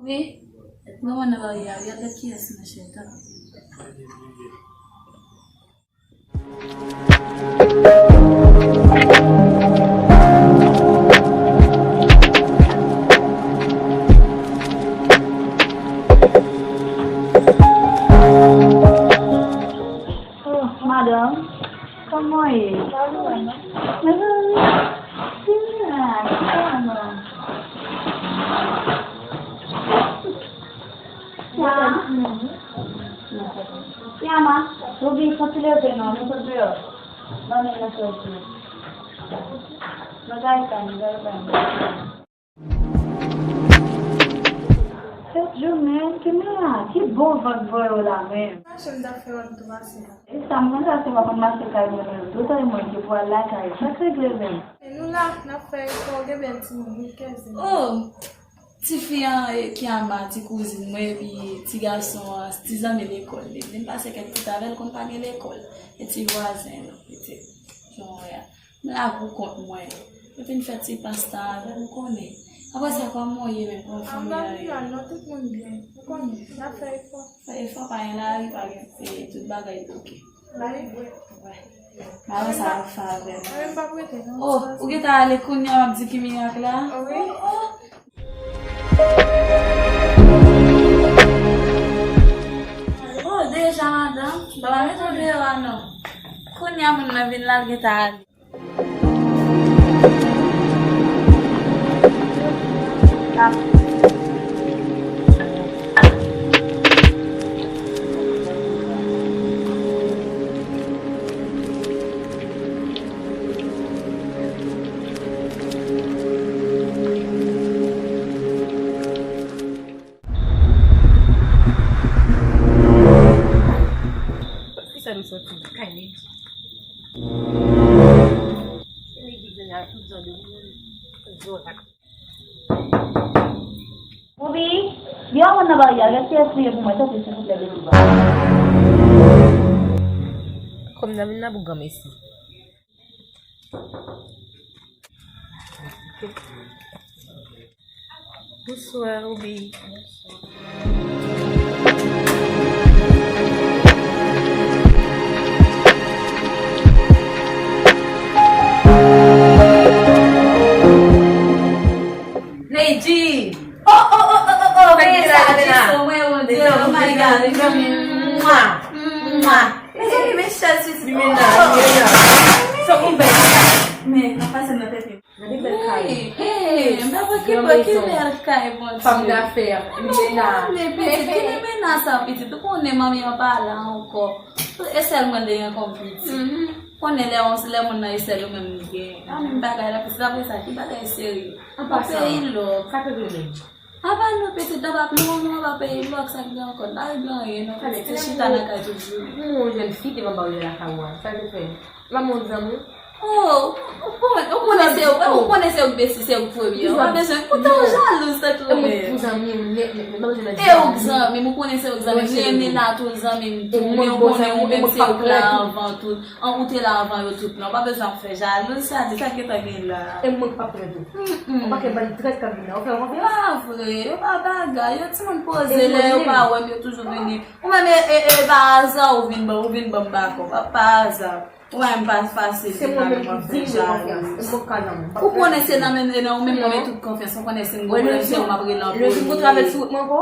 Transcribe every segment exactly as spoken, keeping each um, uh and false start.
Wi, nou wè nan lari a, wi, ap gad kiyès nan chèz la. Oh, madanm, kòman w ye? Kiyama, Ruby, soti leve non, nou sot deyò. Ban men nan soti. Nou gade sa, nou gade sa. Chak jou menm, ki men la, ki bon van k voye w la menm? Mache m t ap fè wè m tou pase la. E sa m konn sa se w ap konn mache kay mwen menm. Tou tande mwen di pou al lakay ou. Sa k regle menm? E nou la, n ap fè efò, gen bèl timoun, wi, kèze. Oh! Tifi an, e, Kiama, ti kouzin mwen, epi ti gason an, ti zanmi lekòl li. Vin pase kèk ti tan avè l, konn pa gen lekòl. E ti vwazen l, pitit, jan w wè a. M la pou kont mwen. Yo vin fè ti pastan avè m, ou konnen. Apre sa, kòman w ye menm, kòman fanmi an ye? Anba m byen, non, tout moun byen. Ou konnen, n ap fè efò. Fè efò, pa gen lari, pa gen, e, tout bagay oke. Lari vre. Wè. Mwen sa ap fè avè m. Mwen menm pa prete, non. Oh, ou gentan ale kounye a, w ap di ki mirak la? Wi. Oh, oh. Oh, deja, madanm. Papa met ou deyò a, non. Kounye a, moun nan vin la, l gentan ale. Kisa nou soti? Kay nèg. Se nèg ki vin la tout jan de moun. Zòt ak Boubi, gen yon moun nan bari a, rete eseye pou mwen, tanpri, silvouplè, bebe. Kòm nan vin nan pou granmesi. Bonswa, Boubi. Neji! Oh, oh, oh, oh, oh, oh, men sa, Jisou, mwen, mon Dye, oh my God. Mwa, mwa. Mezanmi, men chèz pitit. Li men nan, li men nan. Sa konn bèl. Men, nan pase nan tèt li. Gade bèl kay. Hey, hey, men ki bèl kay, Bondye. Fanm dafè, li men nan. Ou konnen, pitit, ki men nan sa, pitit. Ou konnen manmi an pa la ankò. E sèl mwen li gen kòm pitit. Konnen lè yon, lè moun nan e sèl ou menm li gen. A menm bagay la, pitit, apre sa, ki bagay serye. An pasan, peyi lòk. Sa te vle menm. Apa non, pitit, nan pa non, non, pa peyi lòk, sa k gen ankò. N pa regle anyen, non, pitit, se chita nan kay tout jounen. Yon jèn fi te ban baryè lakay ou a, sa l te fè? L ap yon zanmi w? Oh, ou konnen, ou konnen se, ou konnen se ou k besi, se ou k premye. Ou pa bezwen, ou te yon jalouz, tèt ou mèt. E ou k zanmi m, ou konnen se ou k zanmi m. Li renmen la tou zanmi m tou, men ou konnen ou menm se ou k la anvan tout. An, ou te la anvan yo tout, non. Ou pa bezwen ap fè jalouz, sa di sa k gentan gen la. E mwen k p ap trèt ou. Yon pakèt bann trèt k ap vin la, ou fè yo konfyans? Pa vre, yo pa bagay, yo timoun poze, lè yo pa wè m, yo toujou vini. Ou menm, e, e, e pa aza ou vin ban, ou vin ban m bakòp, pa, pa aza. Ou pa menm pa fasil. Se mwen menm ki di m fè konfyans. E mwen k ka zanmi w. Ou konnen se nan men, nan ou menm mwen met tout konfyans. Ou konnen si m gen pwoblèm, se ou m ap rele an premye. Lè jou pou travèse wout mwen ankò,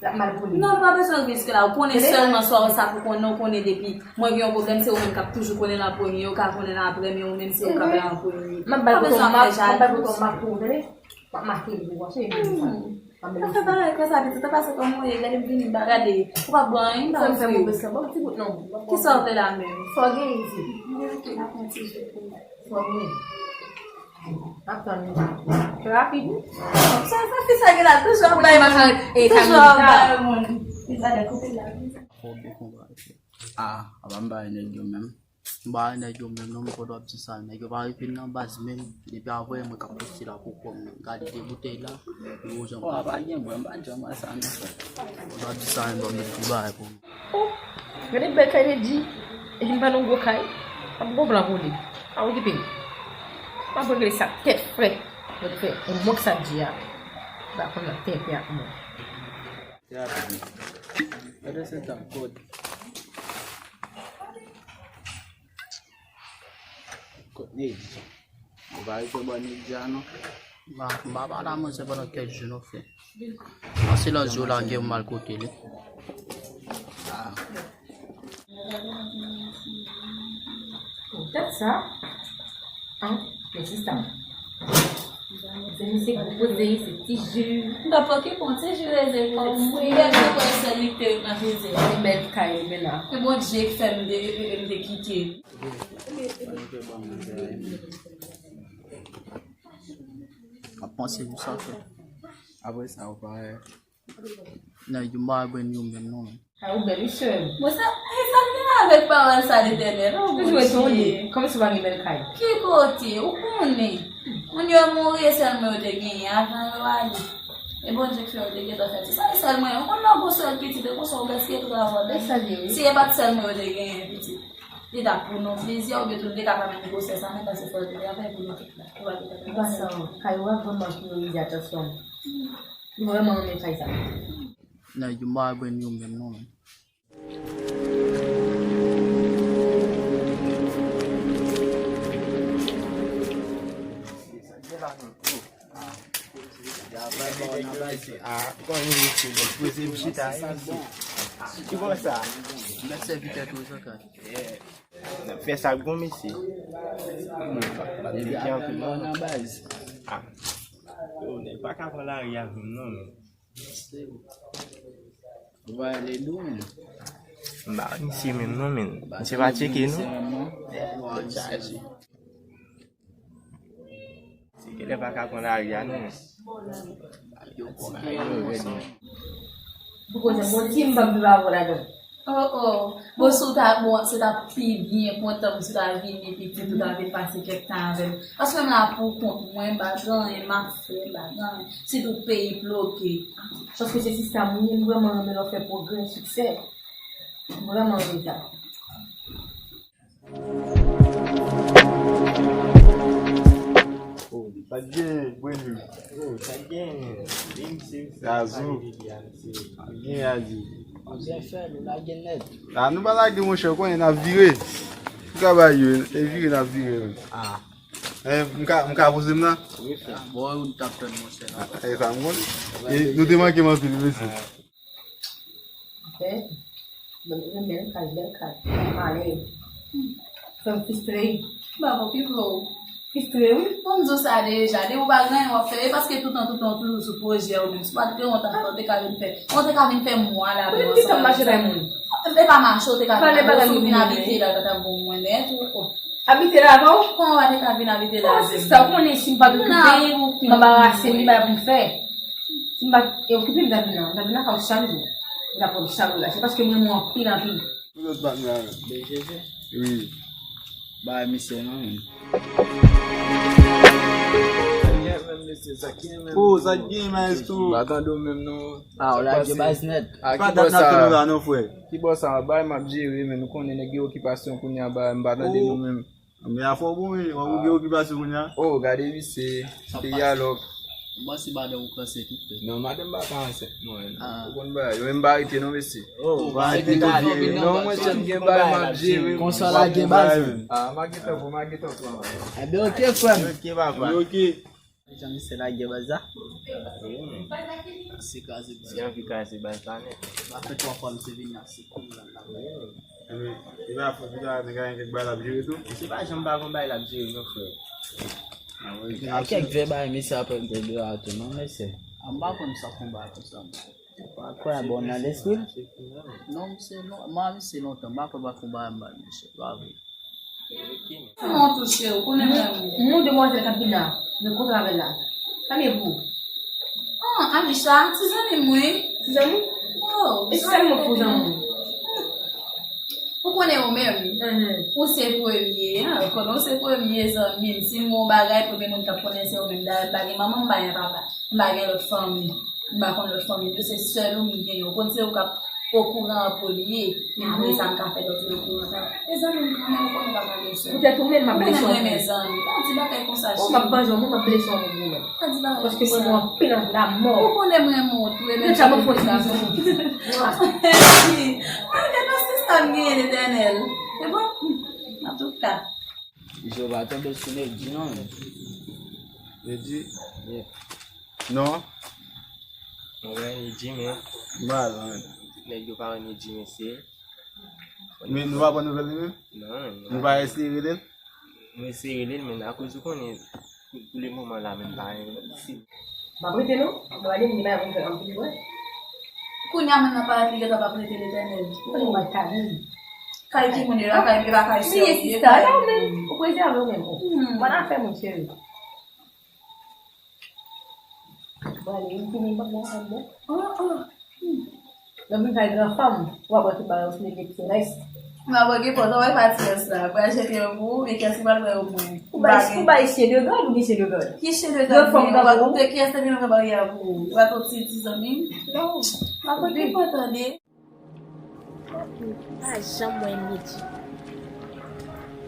l ap mal pou li. Non, nou pa bezwen rive jiske la. Ou konnen sèlman sa, sa pou konnen, ou konnen depi mwen gen yon pwoblèm, se ou menm k ap toujou konnen l an premye, ou ka konnen l apre, men ou menm se ou k ap la an premye. M ap bay kote w mak, m ap bay kote w mak pou ou, tande? M ap make li pou ou, se li ki di sa. Sa fè bagay konsa, pitit, ou pase kòm ou ye, gade m vini, m pa gade. Ou pa bwè anyen, m pa fè move san, ban m ti gout nan ou. Kisa w vle la menm? Sa w gen isit? Mwen, ok, m ap pran ti je pou mwen. Sa w gen? Ap tann li. Rapid wi. Sa, sa, fi sa gen la, toujou ap bay moun. Toujou ap bay moun. Fi sa gen koupe la. Fò byen konprann. Ah, apa m bay nèg yo menm. M pa wè nèg yo menm non, men kote w ap di sa, nèg yo pa rive nan baz menm. Depi avè mwen k ap poste la pou kò m, gade de boutèy la, yo jan pa pa gen bwè, m pa janm wè sa non. Kote w ap di sa menm, ban m met pou bagay pou mwen. Oh, gade bèl kay Lady, epi m pa nan gwo kay, m ap gon plan pou li. Pa okipe m. M ap regle sa tèt frèt. Mwen te fè yon mòk sa di a. M pa konn nan tenten ak mwen. Te rapid. Gade se tan kòd. Kot nèg? Ou pa rete bò nèg dja non. M pa, m pa pale a manzè pandan kèk jou non frè. An silans yo lage m al kote li. Ah. Poutèt sa, an, men sista. Se misye ki poze, se ti ji. M pa pòke pon ti ji reze kòm mwen. Bèl se kòm sèl li te nan reze. Li bèl kay li men la. Se Bondye ki fè m de, m te kite. Ap panse pou sa fè. Apre sa, ou pa wè. Nèg yo m pa wè grenn yo menm non. Kay ou bèl wi sè m. Bon, sa, e sa m gen avèk pawòl sa Letènèl, oh, Bondye. Toujou etone. Kòmsi w pa gen bèl kay. Ki kote? Ou konnen. Moun yo mouri, e sèl mwen yo te genyen avan yo ale. E Bondye k fè yo te gentan fè ti. Sa e sèl mwen. Ou konn lè w gon sèl pitit, e konsa w gaspiye tout avè w. E sa l ye wi. Si e pa t sèl mwen yo te genyen pitit, li t ap pou nou plezi, oubyen tou li te ka pa menm gwosè sa menm, paske fò yo te travay pou nou tout la. Ou pa te ka travay. Ou pa sa, kay ou a vrèman priorize atansyon m. M vrèman renmen kay sa. Nèg yo m pa wè grenn yo menm non. Ah, kòman misye, bon, poze m chita, wi, misye. Ki bò sa? Mèt sèvitè tou, sa ka. N ap fè sa k bon, mesye. Depi anpil nan baz. Ah. Yo, nèg pa ka pran lari avè m non, men. Ou pa ale dou, men. M pa wè misye menm non, men. Misye pa tcheke nou. Misye menm non. Tèt chaje. Se genlè pa ka pran lari a non. Yo kòman yo rèd. Pou kote bon ti m p ap viv avè w ladan. Oh, oh. Bon, si w ta bon, se t ap pi byen kontan pou si w ta vini pitit ou ta vin pase kèk tan avè m. Paske m la pou kont mwen, m pa gen anyen m ap fè, m pa gen anyen. Sitou peyi bloke. Paske se sista m, m vrèman renmen lè w fè pwogrè, siksè. M vrèman renmen sa. Oh, sa k gen, Brenil? Oh, sa k gen? Vin, se Gazou. Sa k gen, Gazou? Byen fè, nou lage nèt. Ah, nou pa lage, monchè, ou konnen n ap vire. Nou ka bay yo, e vire n ap vire, wi. Ah. Eh, m ka, m ka poze m nan? Wi, frè. Bon, ou t ap tann, monchè, nan. Ah, e sa m konnen. E nou te manke m anpil, mesye. Ok. Bèl, bèl kay, bèl kay. Alèz. Fè m fistre. M pa okipe w. Fistre, wi. Bon, m di w sa deja. Depi w pa gen anyen w ap fè, e paske toutan, toutan, w toujou sou pwojè ou menm. Si w pa t gen yon tan fè, w te ka vin fè. Ou te ka vin fè mwa la. Mwen menm ki sa m mache bay moun. E pa mache, w te ka vin. Pale bagay ou vin abite la, ta bon mwen nèt ou. Abite la avè w? Kòman w pa te ka vin abite la avè m? Sa w konnen si m pa t okipe, m anbarase m, li bay pou m fè. Si m pa t okipe, m ta vin nan, m ta vin nan kay ou chak jou. M ta pran chak jou la. Se paske m renmen w anpil, anpil. Pou lòt patnè a. Bèl Jezi. Wi. Bay misye non, men. Sa k gen menm, mesye, sa k gen menm? Oh, sa k gen, maestro? Pa tande w menm non. Ah, w lage baz nèt. Ah, ki bò sa? Pa dat n ap tann ou la non, frè. Ki bò sa? Bay m ap jere, men nou konnen nèg gen okipasyon kounye a, bay m pa tande nou menm. Men afè w bon, wi, w ap gen okipasyon kounye a. Oh, gade misye, peyi a lòk. M panse madanm ou ansent wi frè. Non, madanm pa ka ansent mwen. Ah. Ou konn bagay yo, men m pa rete non, mesye. Oh, ou pa rete, non, mwen sèl gen bagay m ap jere. Konsa w lage baz. Ah, m a gentan pran, m a gentan pran. Ebyen, ok, frè m. Ok, papa. Ok. Jan misye lage baz la. Wi, men. Se kraze baz. Li anvi kraze baz la nèt. M a fè twa fwa misye vini a se kou la. Wi, men. Li pa fè, li pa nèg la gen kèk bagay l ap jere tou. Misye pa janm pa gon bagay l ap jere non, frè. Ah, wi. Gen kèk vye bagay misye ap regle a tou non, mesye. Ah, m pa konn sa konba konsa, mesye. Ou pa kwè a bon nan lespri l? Non, misye, non, m a misye lontan, m pa kwè pa fon bagay m ba l, mesye, pa vre. Kòman w touche, ou konnen menm. M, m, demwazèl k ap vin la. Mwen kontan avè l la. Tanmen pou ou. Ah, Alisha, ti zanmi m wi. Ti zanmi? Oh, e sèlman pou zanmi. Ou konnen ou menm, ou se premye, ah, ou konnen ou se premye zanmi m. Si m gen yon bagay, premye moun k ap konnen se ou menm. Dayè, m pa gen manman, m pa gen papa. M pa gen lòt fanmi. M pa konn lòt fanmi yo, se sèl ou m genyen. Ou konn se ou k ap okouran an premye, men apre sa m ka fè lòt yo okouran. E zanmi m kanmenm, ou konnen m pa ka gen sè. Poutèt ou menm, m ap blese w. Ou konnen m renmen zanmi. Pa di bagay konsa, cheri. M ap vanje w, mwen, m ap blese w, mwen, mwen. Pa di bagay konsa. Paske mwen, mwen anpil anpil la mò. Ou konnen m renmen w tou, e menm jan mwen fè w ti bizou. Anben, paske sa m genyen, Letènèl. Se bon? Antouka. Jewova tonbe sou Nedji non. Nedji? Yeah. Non? Mwen wè Nedji men. Mal, man. Nèg yo pa wè Nedji men se. Men nou pa pran nouvèl li menm? Non, non. Nou pa eseye rele l? Nou eseye rele l, men akoz ou konnen, pou, pou le moman la menm pa gen lòt si. M ap rete non. Mwen gade moun li pa yon fè anpil vre. Kounye a moun nan parèt li gentan p ap rete, Letènèl. Mwen mwen kay. Kay ki moun yo la, kay li pa kay sè ou ye, sista, kay. Non, men ou prezève ou menm. Hmm. Bon afè moun cheri. Bon, ale, vin fini, bon, bon, bon. Oh, oh. Hmm. Lè w vin kay gran fanm, w ap wè tout bagay, w fin gen ti rès. M ap wè gen pòt, w wè pa ti rès la. Pral jete yo pou ou, men kiyès ki pral wè yo pou ou? Ou bay, ou bay chyen de gad ou gen chyen de gad? Ki chyen de gad ou gen? Ou pa koute kiyès te vin ouvè baryè a pou ou? Ou pa koute ti zanmi m? Non. M ap wè gen pòt tande. Pa janm wè Nedji.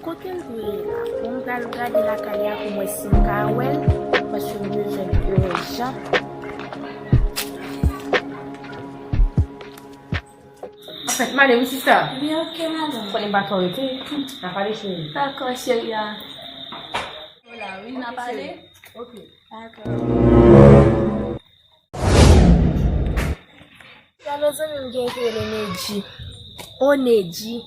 Kote l dwe ye la? Bon, m pral gade lakay la pou m wè si m ka wè l, paske m bezwen l ijan. Anfèt, m ale wi, sista. Wi, ok, madanm. Konnen m pa twò rete. N a pale, cheri. Dakò, cheri a. Hola, wi, n a pale. Ok. Dakò. Gade yon zanmi m gen ki rele Nedji. O Nedji,